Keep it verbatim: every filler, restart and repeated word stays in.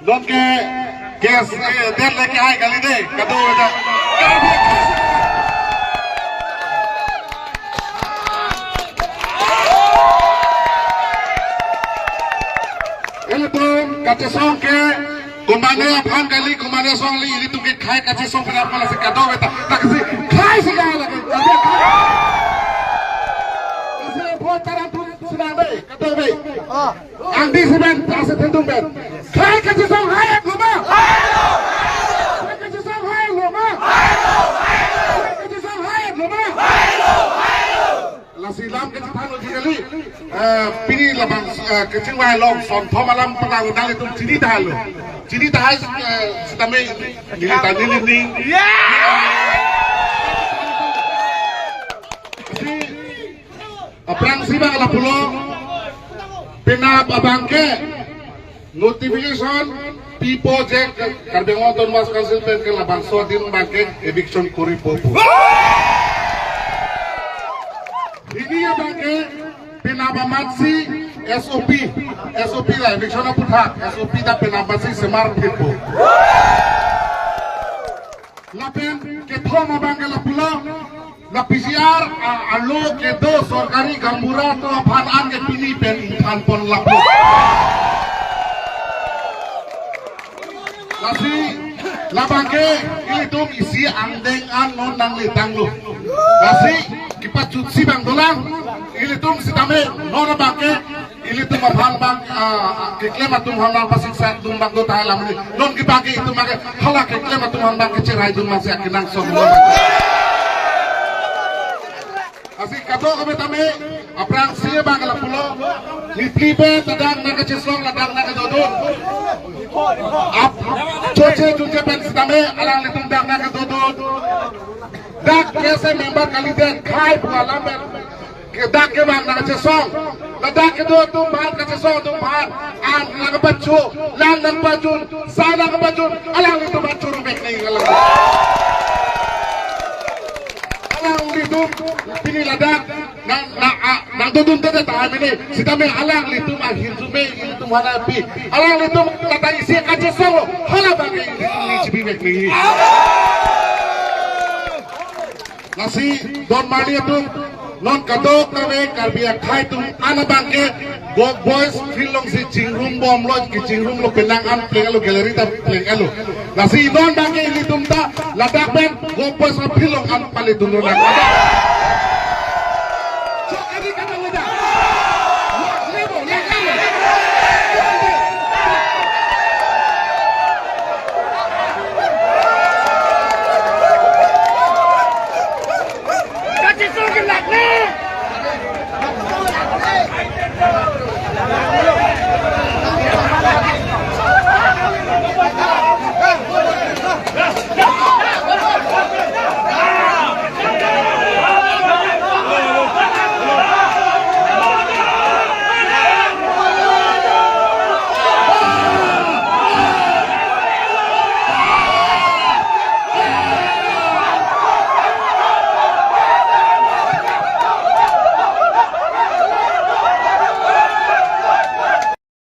Nonke gas, eh, det leke hai kali de, kadokave ta. Ilitum kachesong ke, komane aphan kali, komane asong kali, ilitum ke khei kachesong pen aphan lasi kadokave ta, ta lasi khei si khei lagi, lasi khei. Lasi bo taran tu sedang de, kadokave. Angdi si pen, ta si thedung pen. Khei kachesong hai-et lo ma? Khei kachesong hai-et lo ma? Khei kachesong hai-et lo ma? Lasi lam kachethan uji kali. Eh, pini labang, eh, kachingvai along, sonthom alam patang nanglitum chini tahai lo. Chini tahai, eh, sitame, neli ta neli ni. Aphrangsi abang lapulo, penap abang ke notification pipo je Karbi Anglong Autonomous Council pen ke labangso adin abang ke eviction koripo pu. Hini abang ke penap amatsi S O P, S O P la eviction aputhak, S O P ta penap amatsi semar pipo. Lapen kethom abang ke lapulo, la P G R a-, arlo kedo sorkari gaonbura atum aphan an ke pini pen ingthan pon lapulo. Lasi labang ke ilitum isi angdeng an non nangletanglo. Lasi kepachutsi abang dolang, ilitum sitame non abang ke ilitum aphan abang, ah, keklem atum aphan abang pasiksa atum abang do tahai alam ni. Non kepagi itum abang ke hala keklem atum aphan abang kecherai atum abang si akenangsot lo. Lasi kadokave tame, aphrangsi abang lapulo, neli pen ta dak nangkachesong, la dak nangkadodun. Ap, choche chunche pen sitame, alanglitum dak nangkadodun. Dak kese member kalidet khei pu alam pen. Ke dak ke abang nangkachesong. Ladak kedo atum aphan, kachesong atum aphan. An nangpacho, lang nangpachun, sa nangpachun, alanglitum aphan churu mek nangji alang. Alanglitum pini ladak nang, nang, a, nangdodun tete tahai mene, sitame alanglitum ahirjume, ilitum hana pi. Alanglitum lata isi kachesong lo, hala abang ke ilitum nangchipi mek nangji. Lasi don marli atum, non kadokave Karbi akhei atum an abang ke Govt Boys field alongsi chingrum bomlo, kechingrum lo, penang an plenglo, gallery ta plenglo. Lasi non abang ke ilitum ta ladak pen Govt Boys afield along an paledun lonang.